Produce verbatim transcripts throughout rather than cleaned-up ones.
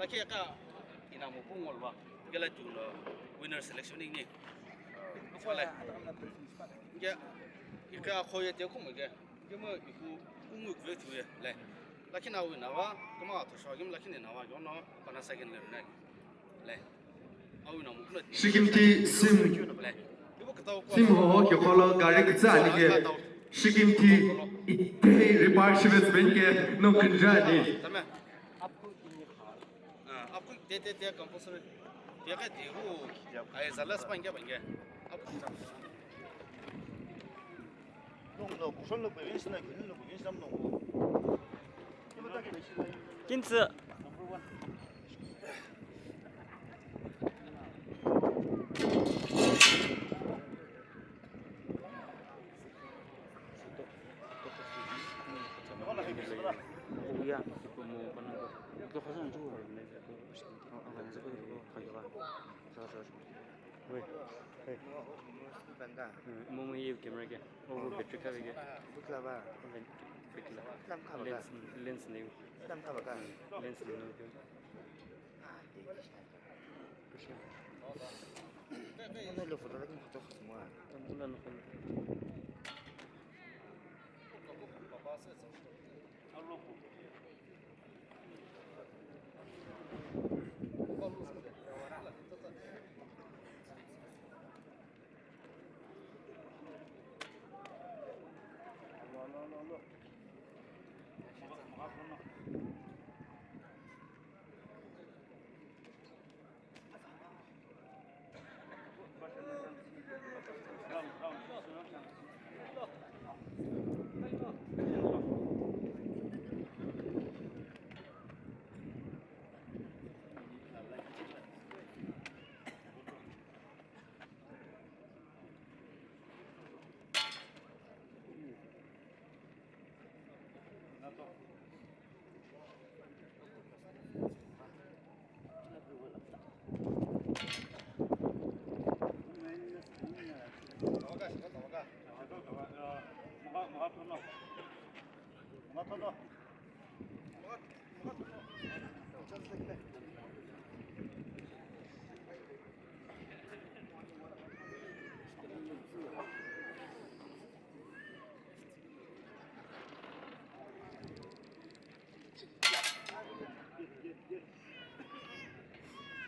Lakhi ka inamu pungo lwa. Gela tu lo winner selection ni. Fale. Nge ika khoye te kumo ge. Nge mo iku kumu kwe tu ye. Le. Lakhi na win awa, kuma to sho gim lakhi na wa yono kana second le na. Le. Au na mu kula. Shikimthi sim. Le. Ibu kata ko. Sim ho ho ki kholo gari kitsa ani ke. Shikimthi ite repark shivets ben ke no kinjani. Tamam. Ah, आपको दे दे दे कंपल्सरी। दे का दे वो। आए जला स्पाइन क्या बन गया? आपको Kintsü. Momu ye camera ke. Oh, battery ka ke. Lens, lens ni. Lens ni.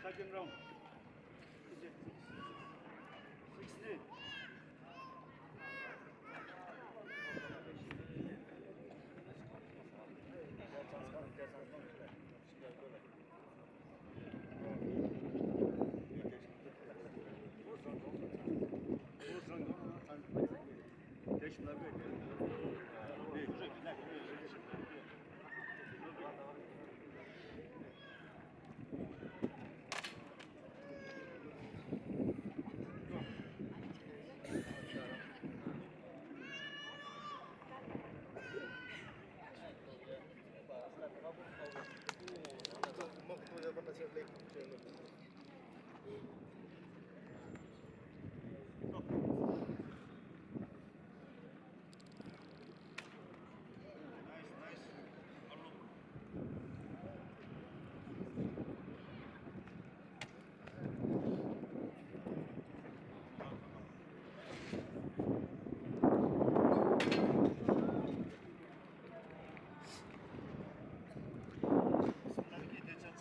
Second round. Sixteen.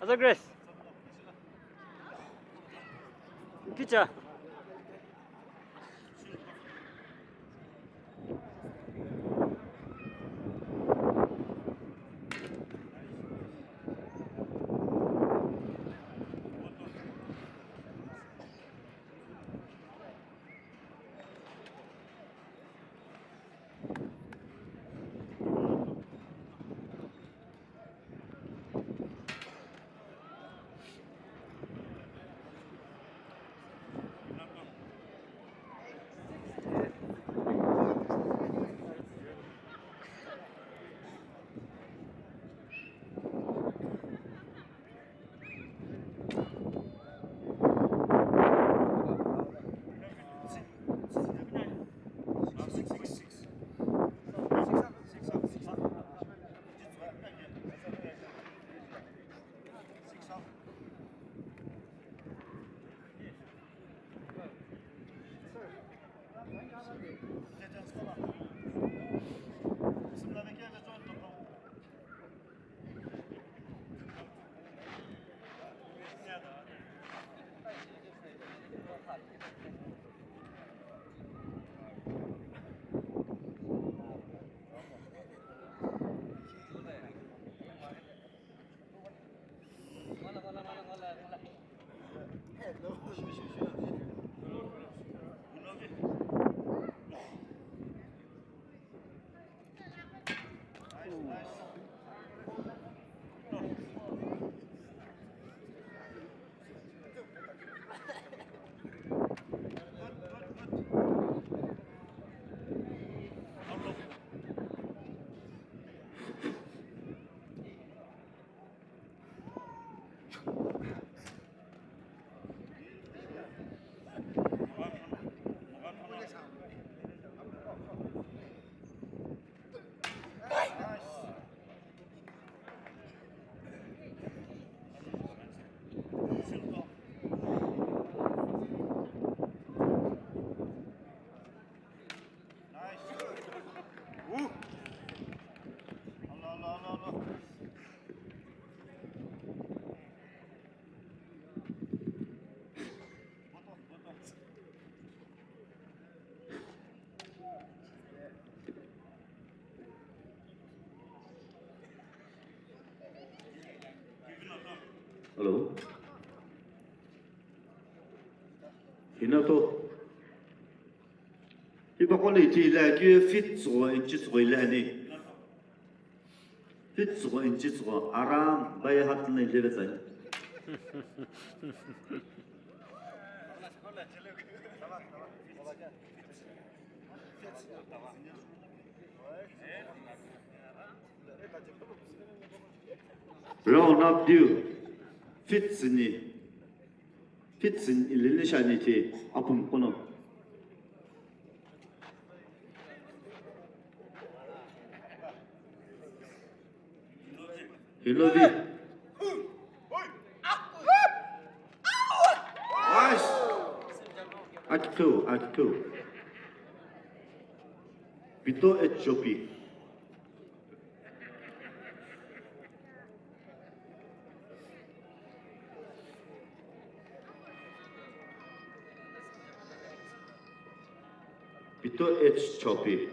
Aza Grace. Kicha. Hello. Hinato. Hipaqo no ithulu akeu feet tsügho, inch tsügho ithulu ani. Feet tsügho, inch tsügho, aram, bai hat na ithulu tsai. Round up due. Feet tsüni. Feet tsüni ilini shani ti apum kono. Hilovi. Nice. Akitu, akitu. Pito H Chopi. Pito H Chopi.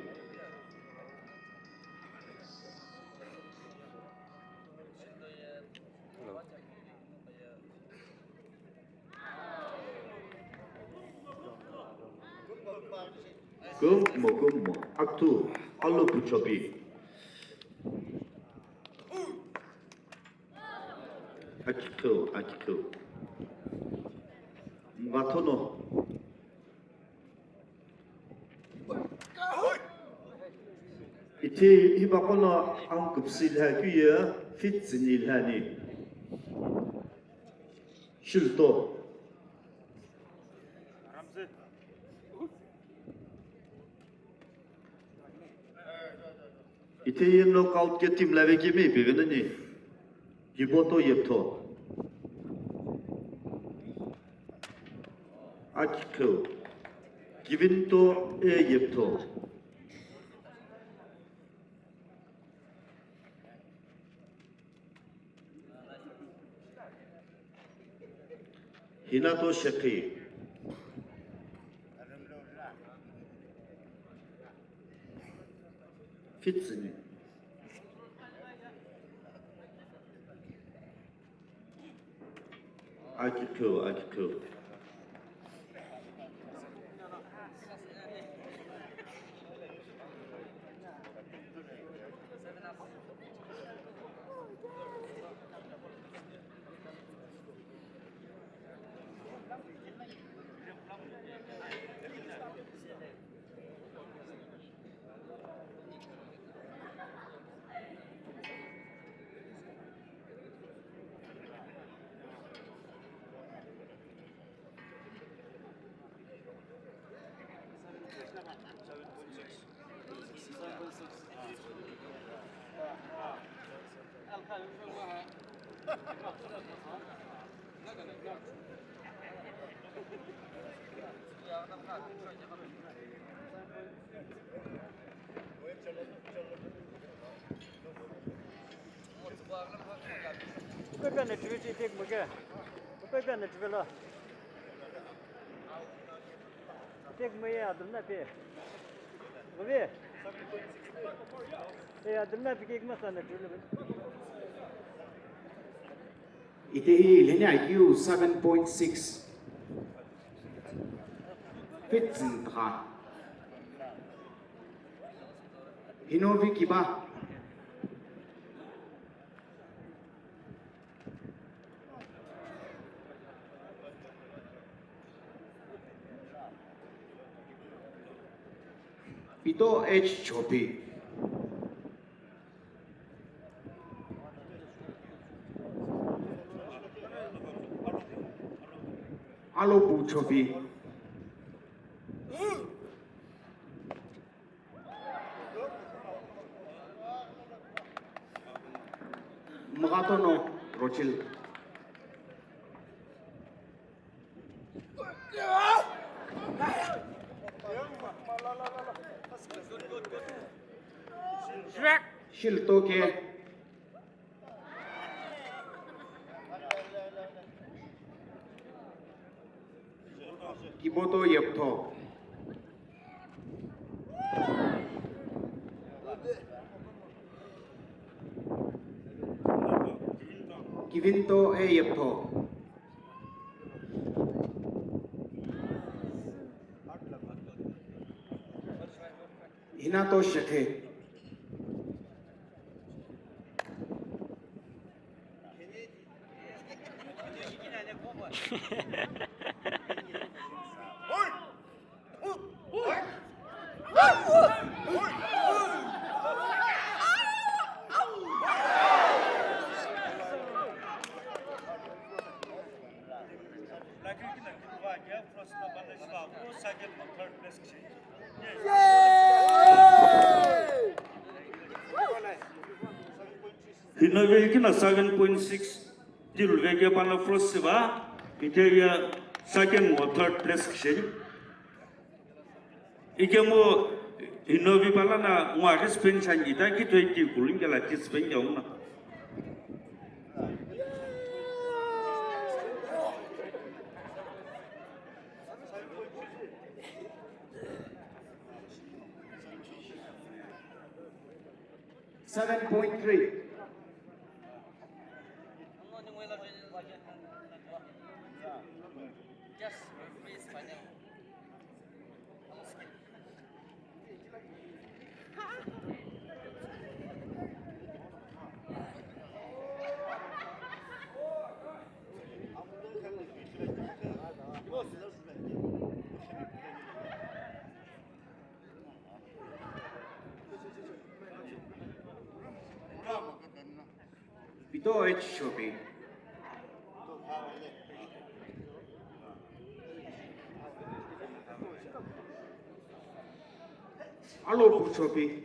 Kummo, kummo. Aktu, Alu Puchopi. Akikeu, akikeu. Mghathono. Ithi hipaqo no angkupsi lhakeu ye feet tsüni lhani. Shilto. Ithi ye knockout ke team lave kemi pivena ni. Kiboto Yeptho. Akikeu. Kivinto e Yeptho. Hinato Shekhi. Feet tsüni. Akikeu, akikeu. Kupe na trivi chi tek muke. Kupe na trivi lo. Tek muye adum na pe. Kupe. E adum na pe kek masa na trivi lo. Itehi ilheni I Q seven point six. Fitson tha. Hinovi kiba. Pito H Chopi. Alopu Chopi. Mgatono Rochil. Shiltoke. Kiboto Yeptho. Vinto Eyeptho. Hinato Shekhe. Hinovi kina seven point six tilu veke pala first siva, iteria second or third place kisheri. Ikemu Hinovi pala na ngwa respect chan ita ki twenty kulun kela tispen ya una. Seven point three. Pito H Shopi. Alo Pu Shopi.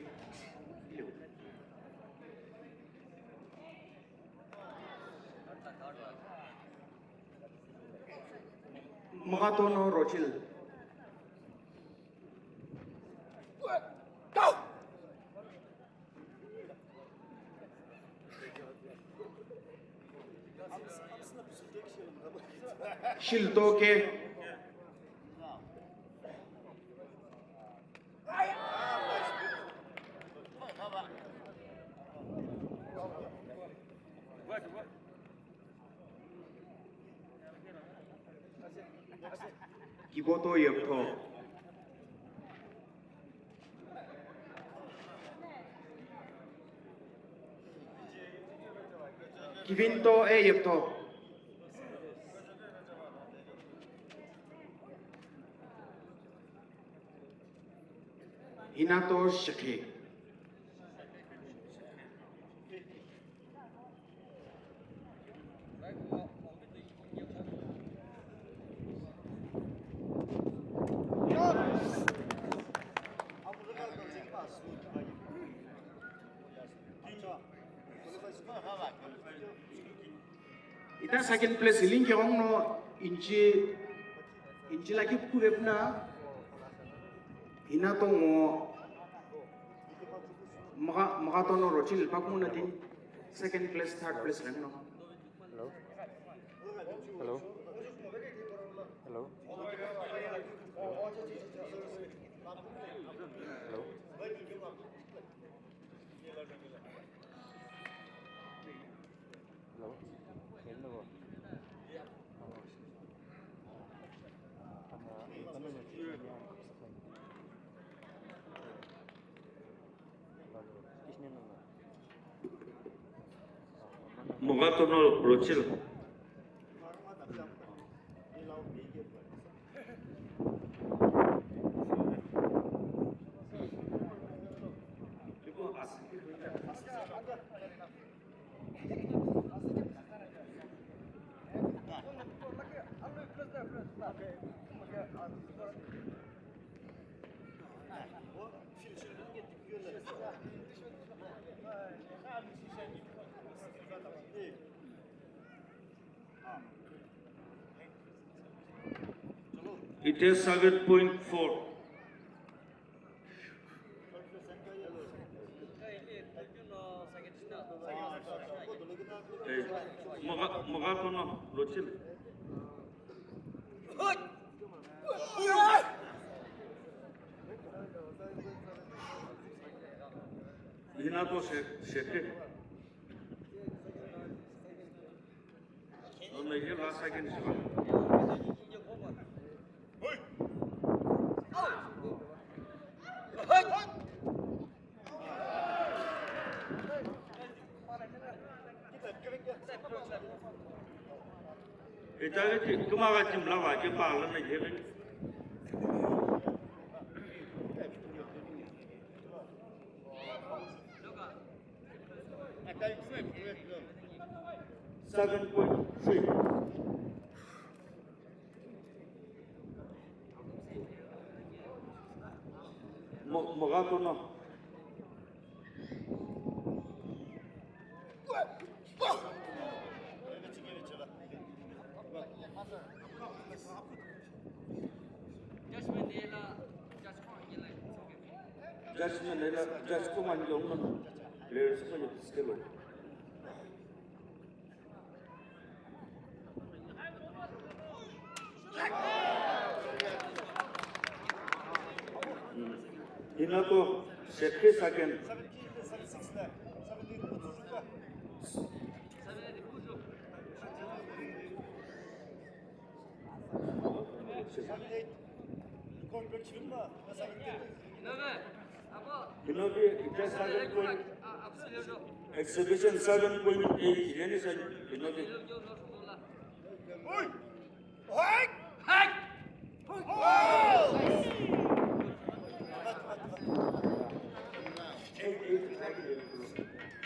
Magatono Rochil. Shiltoke. Kiboto Yeptho. Kivinto Eyeptho. Hinato Shekhe. Ita second place ilinke ongno inchi, inchi laki kuve puna. Hinato ngo Maga, Magatono Rochil pakmuna tin second place, third place rengno. Hello? Hello? Hello? Hello? Magatono Rochil. It is seven point four. Eh, Maga, Magatono Rochil. Hinato She-, Shekhe. Second shiva. Itaghi ti kumagha team lava ke pa lana yeghi. Seven point three. Mo-, Mogatono. Judgment nela, judge ko mani lo mano. Players ko yo skill lo. Hinato, Shekhi second. Hinobi, just seven point, exhibition seven point eight, yeni sa Hinobi.